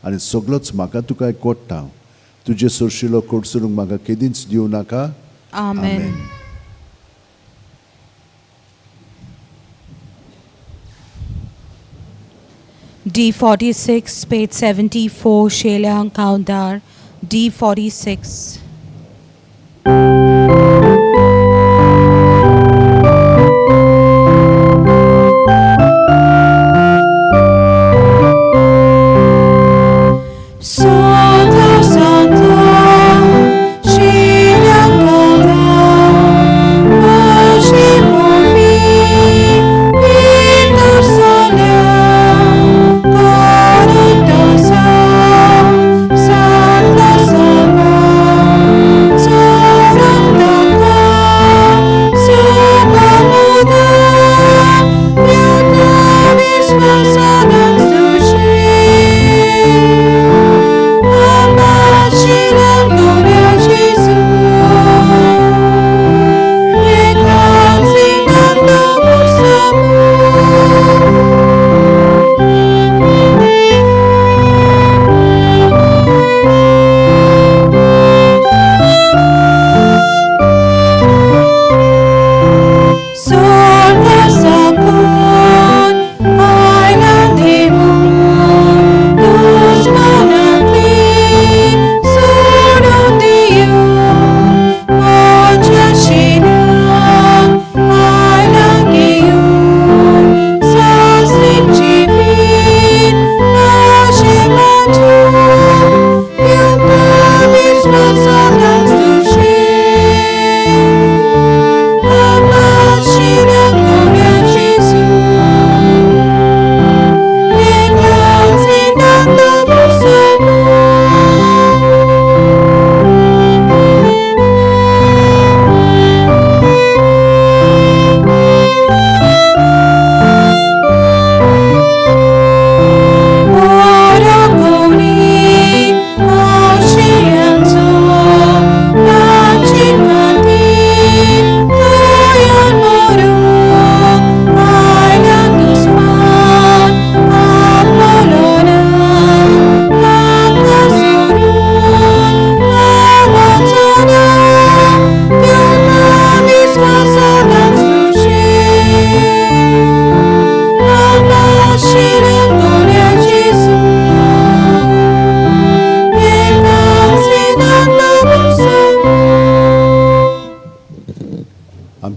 [SPEAKER 2] आनी सगळोच म्हाका तुका एकवट्टा. तुजे सरशिलो कोडसरूंक म्हाका केदींच दिवं नाका.
[SPEAKER 1] आमेन. D46, page 74, Shelang Kaundar, D46. Santo, Santo, Shelang Kaundar, Worship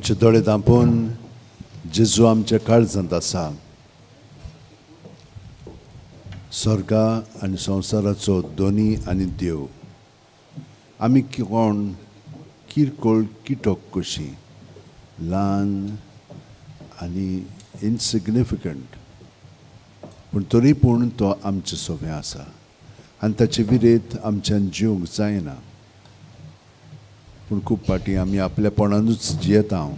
[SPEAKER 2] आमचे दोळे धांपून जेजू आमच्या काळजांत आसा. स्वर्गा आनी संवसाराचो दोनी आनी देव. आमी कोण किरकोळ किटक कशी ल्हान आनी इनसिग्निफिकंट, पूण तरी पूण तो आमचे सोबें आसा आनी ताचे विरेत आमच्यान जिवंक जायना. पूण खूब फावटी आमी आपल्यापणानूच जियेता. हांव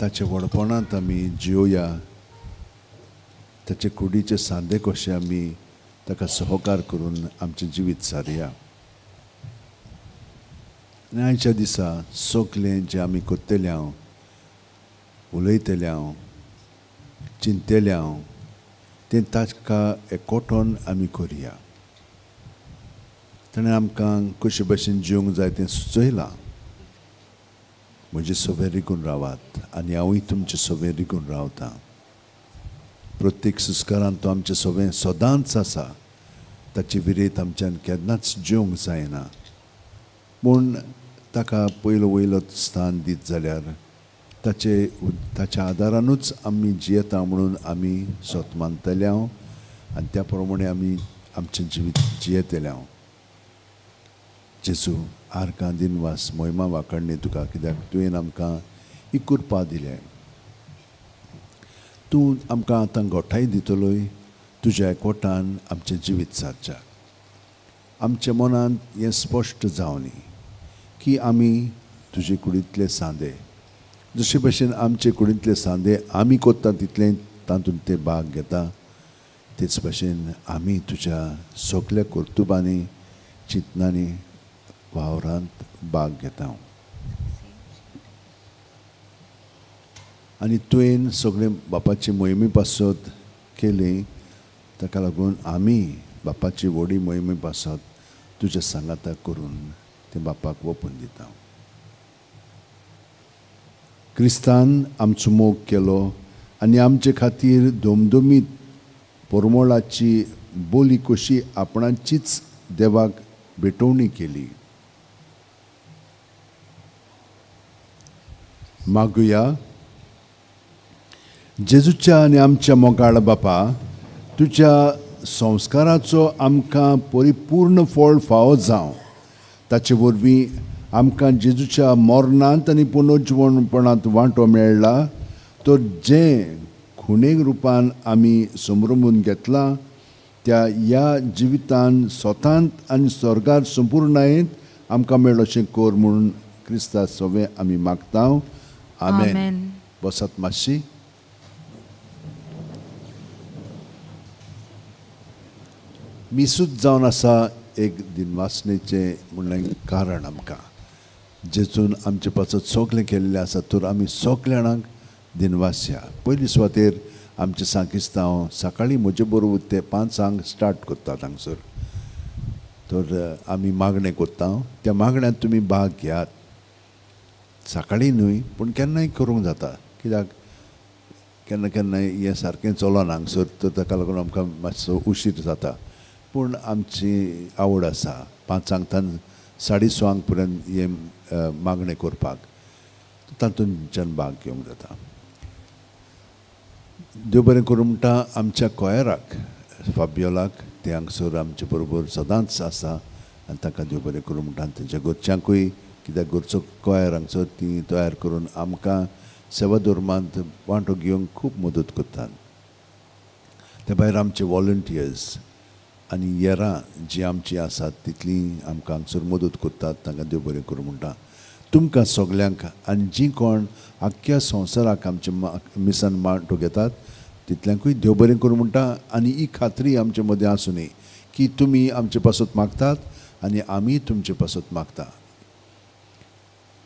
[SPEAKER 2] ताच्या व्हडपणांत आमी जियोया, ताचे कुडीचे सांदे कशे आमी ताका सहकार करून आमचें जिवीत सारया. आनी आयच्या दिसा सगलें जें आमी करतले हांव, उलयतले हांव, चिंतले हांव, तें ताका एकवटोन आमी करुया. ताणें आमकां कशे भशेन जिवंक जाय तें सुचयलां. म्हजे सवें रिगून रावात आनी हांवूय तुमचे सवें रिगून रावतां. प्रत्येक संस्कारान तो आमचे सवें सदांच आसा. ताची विरेत आमच्यान केन्नाच जिवंक जायना. पूण ताका पयलो वयलो स्थान दीत जाल्यार ताचे ताच्या आदारानूच आमी जियेता म्हणून आमी सोत मानतले हांव आनी त्या प्रमाणे आमी आमचें जिवीत जियेतले हांव. जेजू, आर्गां, दिनवास, मोहिमा, वाखाणणी तुका, कित्याक तुवें आमकां ही कृपा दिल्या. तूं आमकां आतां गोठाय दितलोय तुज्या एकवटान आमचें जिवीत सारच्याक. आमच्या मनांत हें स्पश्ट जावनी की आमी तुजे कुडींतले सांदे, जशे भशेन आमचे कुडींतले सांदे आमी कोत्ता तितलें तातूंत ते भाग घेता, तेच भशेन आमी तुज्या सगल्या कर्तुबांनी, चिंतनांनी, वावरांत भाग घेता. आनी तुवें सगळें बापाचे मोहिमे पासत केली, ताका लागून आमी बापाची व्हडी मोहिमे पासत तुज्या सांगाता करून तें बापाक ओपून दिता. क्रिस्तान आमचो मोग केलो आनी आमचे खातीर दोमदोमीत परमोळाची बोली कशी आपणाचीच देवाक भेटवणी केली. मागुया. जेजूच्या आनी आमच्या मोगाळ बापा, तुज्या संस्काराचो आमकां परिपूर्ण फळ फावो जावं. ताचे वरवीं आमकां जेजूच्या मरणांत आनी पुनर्जिवणपणांत वांटो मेळ्ळा, तर जें खुणेक रुपान आमी समरमून घेतलां त्या ह्या जिवितान स्वतांत आनी स्वर्गार संपुर्णायेंत आमकां मेळ्ळो अशें कर म्हूण क्रिस्ता सवें आमी मागता. आमेन. बसात मातशी. मिसूच जावन आसा एक दिनवासणेचें म्हणलें कारण आमकां जेजून आमचे पासत सगलें केल्लें आसा, तर आमी सगल्या जाणांक दिनवासया. पयली सुवातेर आमचे सांकिस्तांव सकाळीं म्हजे बरोबर ते 5 स्टार्ट करतात हांगसर, तर आमी मागणें करता. त्या मागण्यांत तुमी भाग घेयात. सकाळीं न्हय पूण केन्नाय करूंक जाता, कित्याक केन्ना केन्नाय हें सारकें चलना हांगसर, तर ताका लागून आमकां मातसो उशीर जाता. पूण आमची आवड आसा 5 6:30 पर्यंत हें मागणें करपाक, तातूंतच्यान भाग घेवंक जाता. देव बरें करूं म्हणटा आमच्या कोयराक, फाबियोलाक, ते हांगसर आमचे बरोबर सदांच आसा आनी तांकां देव बरें करूं म्हणटा. आनी तेंच्या घरच्यांकूय, कित्याक घरचो कोयर हांगसर ती तयार करून आमकां सेवा धर्मांत वांटो घेवंक खूब मदत करतात. ते भायर आमचे वॉलंटियर्स आनी येरां जीं आमचीं आसात तितलीं आमकां हांगसर मदत करतात, तांकां देव बरें करूं म्हणटा. तुमकां सगल्यांक आनी जीं कोण आख्ख्या संवसाराक आमच्या मिसान वांटो घेतात तितल्यांकूय देव बरें करूं म्हणटा. आनी ही खात्री आमचे मदें आसूं की तुमी आमचे पासत मागतात आनी आमी तुमचे पासत मागता.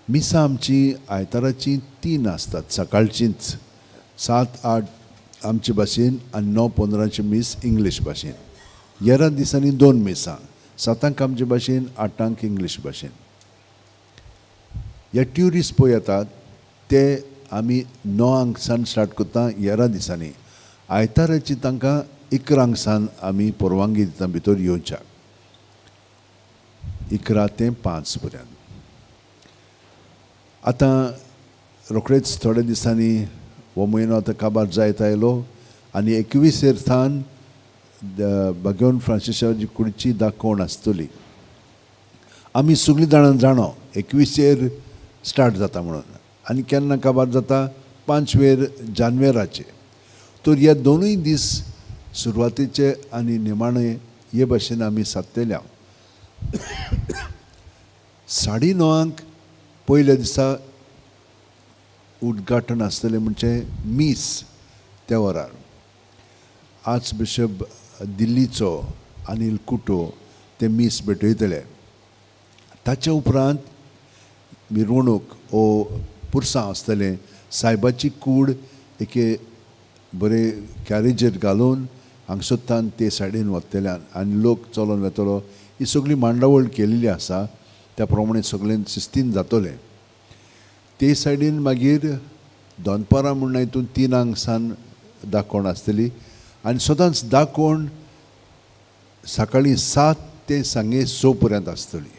[SPEAKER 2] मिसां आमची आयताराचीं 3 आसतात, सकाळचींच 7-8 आमचे भाशेन आनी 9:15 मीस इंग्लीश भाशेन. येरा दिसांनी 2 मिसां, 7 आमचे भाशेन, 8 इंग्लीश भाशेन. हे ट्युरिस्ट पळय येतात ते आमी 9 सान स्टार्ट करता येरा दिसांनी. आयताराची तांकां 11 सान आमी परवानगी दिता भितर येवच्याक, 11 ते 5 पर्यंत. आतां रोखडेच थोड्या दिसांनी हो म्हयनो आतां काबार जायत आयलो आनी 21 थावन भगवान फ्रांसिसाची कुडची दाखोवण आसतली. आमी सगळीं जाणां जाणो 21 स्टार्ट जाता म्हणून आनी केन्ना काबार जाता 5 जानेवाराचे. तर ह्या दोनूय दीस सुरवातेचे आनी निमाणे हे भाशेन आमी सादतले. 9:30 पयल्या दिसा उद्घाटन आसतलें म्हणजे मीस त्या वरार. आर्चबिशप दिल्लीचो अनिल कुटो ते मीस भेटयतले. ताच्या उपरांत मिरवणूक ओ पुरसांव आसतलें. सायबाची कूड एके बरे कॅरेजीर घालून हांगसरतान ते सायडीन वतल्यान आनी लोक चलोन वेतलो. ही सगळी मांडावळ केलेली आसा त्या प्रमाणे सगळें शिस्तीन जातलें. ते सायडीन मागीर दनपारां म्हणून हितून 3 सान दाखोवण आसतली आनी सदांच दाखोवण सकाळीं 7 ते सांगे 6 पर्यंत आसतली.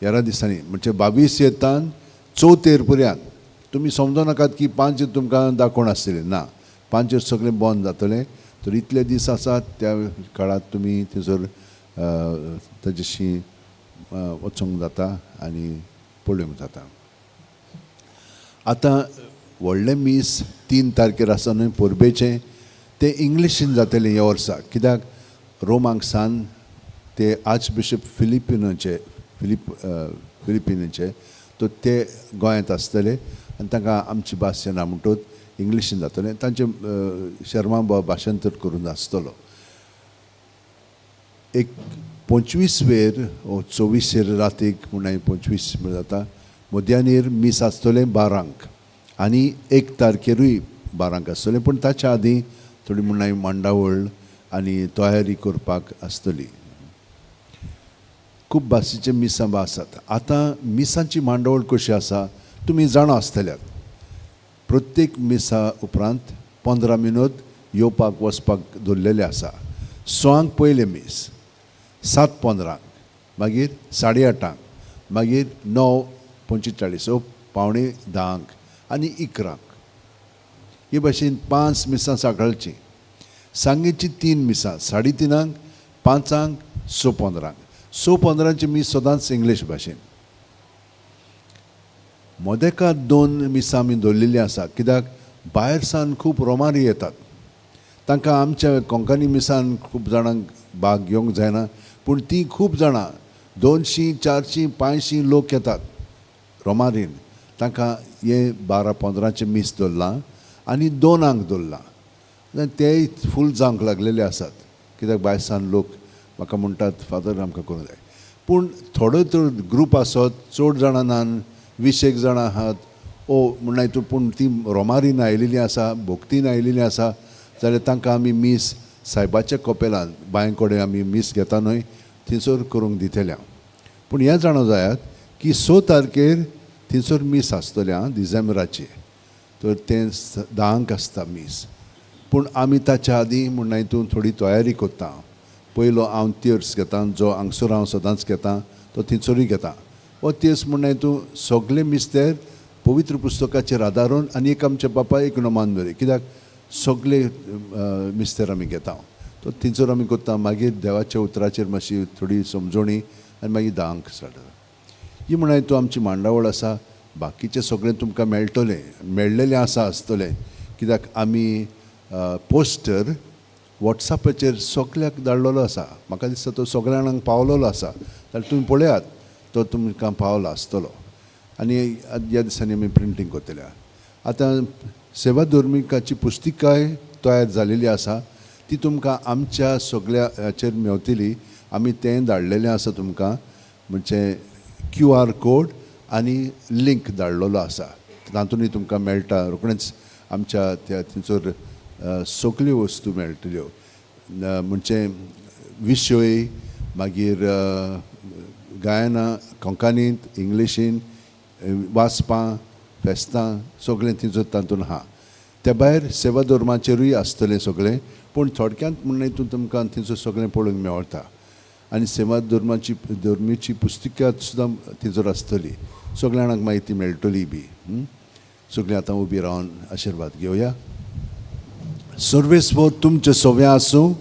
[SPEAKER 2] ह्या दिसांनी म्हणजे 22 येतान 4 पर्यंत. तुमी समजो नाकात की 5 तुमकां दाखोवण आसतली ना, 5 सगळें बंद जातलें. तर इतले दीस आसात त्या काळांत तुमी थंयसर ताजेशी वचूंक जाता आनी पळोवंक जाता. आतां व्हडलें मीस 3 तारखेर आसा न्हय परबेचें, तें इंग्लिशीन जातलें ह्या वर्सा. कित्याक रोमाक सान ते आर्चबिशप फिलिपिनोचे फिलिपिनोचे तर ते गोंयांत आसतले आनी तांकां आमची भास येना म्हणटूच इंग्लिशीन जातलें. तांचें शर्मा भाशांतर करून आसतलो. एक 25 ओ 24 रातीक म्हणून 25 जाता मध्यानीर मीस आसतलें 12 आनी 1 तारखेरूय 12 आसतलें. पूण ताच्या आदीं थोडी म्हणून मांडावळ आनी तयारी करपाक आसतली. खूब भाशेचे मिसां आसात. आतां मिसांची मांडावळ कशी आसा तुमी जाणा आसतल्यात. प्रत्येक मिसा उपरांत 15 मिनट येवपाक वचपाक दवरलेलें आसा. 6 पयलें मीस, 7:15, मागीर 8:30, मागीर 9:45 9:45 आनी 11. हे भाशेन 5 मिसां सकाळचीं. सांगेची 3 मिसां 3:30, 5, 6:15. 6:15 मीस सदांच इंग्लीश भाशेन. मदेका 2 मिसां आमी दवरलेलीं आसा. कित्याक भायर सावन खूब रोमारी येतात, तांकां आमच्या कोंकणी मिसान खूब जाणांक भाग घेवंक जायना, पूण ती खूब जाणां 200, 400, 500 लोक येतात रोमारीन. तांकां हें 12:15 मीस दवरलां आनी 2 दवरलां. तेय फूल जावंक लागलेले आसात. कित्याक भायर सावन लोक म्हाका म्हणटात फादर आमकां करूंक जाय. पूण थोडो तर ग्रूप आसत चड जाणां ना, 20 जाणां आहात ओ म्हणून तूं, पूण ती रोमारीन आयलेली आसा, भक्तीन आयलेली आसा जाल्यार तांकां आमी मीस सायबाच्या कपेलान बांय कडेन आमी मीस घेता न्हय थंयसर करूंक दितले हांव. पूण हें जाणा जायात की 6 तारखेर थंयसर मीस आसतलें आं डिसेंबराचें. तर तें 10 आसता मीस. पूण आमी ताच्या आदीं म्हणून हितून थोडी तयारी करता. पयलो हांव तिर्स घेता, जो हांगसर हांव सदांच घेता तो थंयसरूय घेता. हो तिर्स म्हणून हितून सगळे मिस्तेर पवित्र पुस्तकाचेर आदारून आनी एक आमच्या बापा एक नोमान बरी. कित्याक सगळे मिस्तेर आमी घेता तो थंयसर आमी करता. मागीर देवाच्या उतराचेर मातशी थोडी समजोणी आनी मागीर 10 स्टार्ट जाता. ही म्हणून तूं आमची मांडावळ आसा. बाकीचें सगळें तुमकां मेळटलें, मेळ्ळेलें आसा आसतलें. कित्याक आमी पोस्टर वॉट्सॅपाचेर सगल्याक धाडलेलो आसा. म्हाका दिसता तो सगळ्या जाणांक पावलेलो आसा. जाल्यार तुमी पळयात तो तुमकां पावला आसतलो. आनी ह्या दिसांनी आमी प्रिंटींग करतले. आतां सेवा धर्मिकाची पुस्तिकाय तयार जालेली आसा, ती तुमकां आमच्या सगळ्या हाचेर मेवतली. आमी तें धाडलेलें आसा तुमकां, म्हणजे QR code आनी लिंक धाडलेलो आसा. तातूंतय तुमकां मेळटा रोखडेंच आमच्या त्या थंयसर सगल्यो वस्तू मेळटल्यो. म्हणजे विशय, मागीर गायनां कोंकणींत, इंग्लिशीन, वाचपां, फेस्तां सगळें थंयसर तातूंत आहा. त्या भायर सेवा धर्माचेरूय आसतलें सगळें. पूण थोडक्यांत म्हणून हितून तुमकां थंयसर सगळें पळोवंक मेळटा. आनी सेवा धर्माची धर्मीची पुस्तिका सुद्दां थंयसर आसतली, सगळ्या जाणांक म्हायती मेळटली बी. सगळीं आतां उबी रावन आशिर्वाद घेवया. सर्वेस्वर तुमचे सव्या आसूं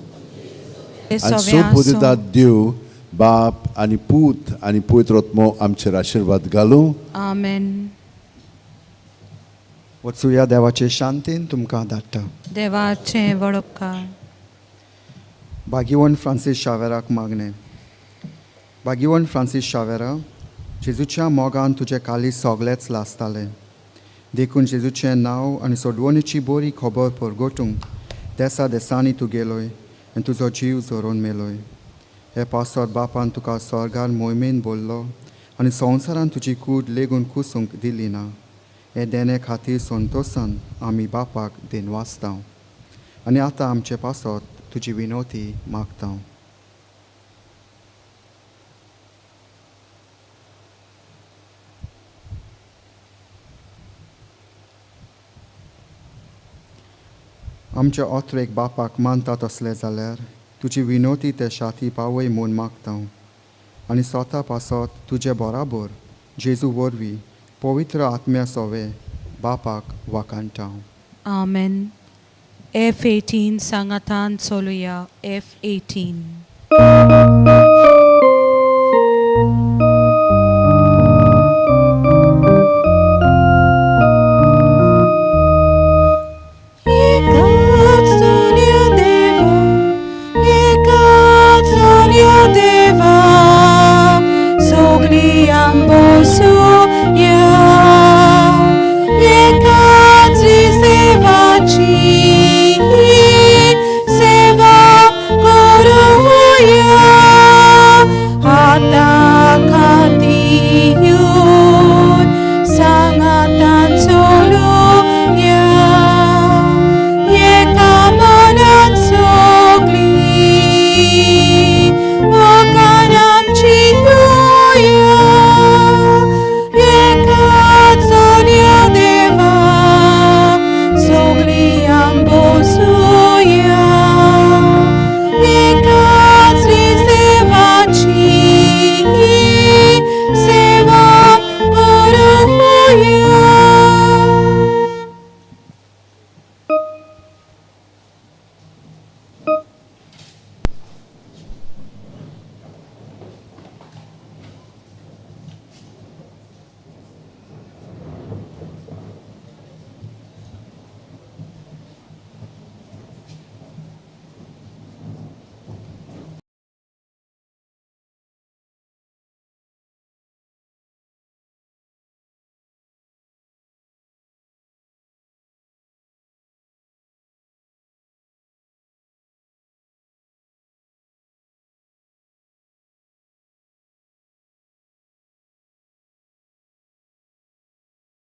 [SPEAKER 2] आनी सोपुदितात देव बाप आनी पूत आनी पवित्र आत्मो आमचेर आशिर्वाद घालूं.
[SPEAKER 1] आमेन.
[SPEAKER 6] वचुया देवाचे शांतीन तुमकां धाडटा.
[SPEAKER 1] देवाचें व्हड उपकार.
[SPEAKER 6] भाग्यवंत फ्रांसीस शावेराक मागणें. भाग्यवंत फ्रांसीस शावेरा, जेजूच्या मोगान तुजें काळीज सगळेंच लासतालें, देखून जेजूचें नांव आनी सोडवणीची बरी खबर परगटूंक देसा देसांनी तूं गेलोय आनी तुजो जीव झरोवन मेलोय. हे पासत बापान तुका स्वर्गार मोहिमेन बोल्लो आनी संवसारान तुजी कूड लेगून कुसूंक दिली ना. हे देणे खातीर संतोसान आमी बापाक देनवासता आनी आतां आमचे पासत तुजी विनवती मागता. आमच्या ओत्रेक बापाक मानता तसलें जाल्यार तुजी विनवती ते शाती पावय म्हूण मागता आनी स्वता पासत तुजे बराबर जेजू वरवीं पवित्र आत्म्या सोवे बापाक वाखाणटा.
[SPEAKER 1] आमेन. F18 सांगातान चलुया. F18.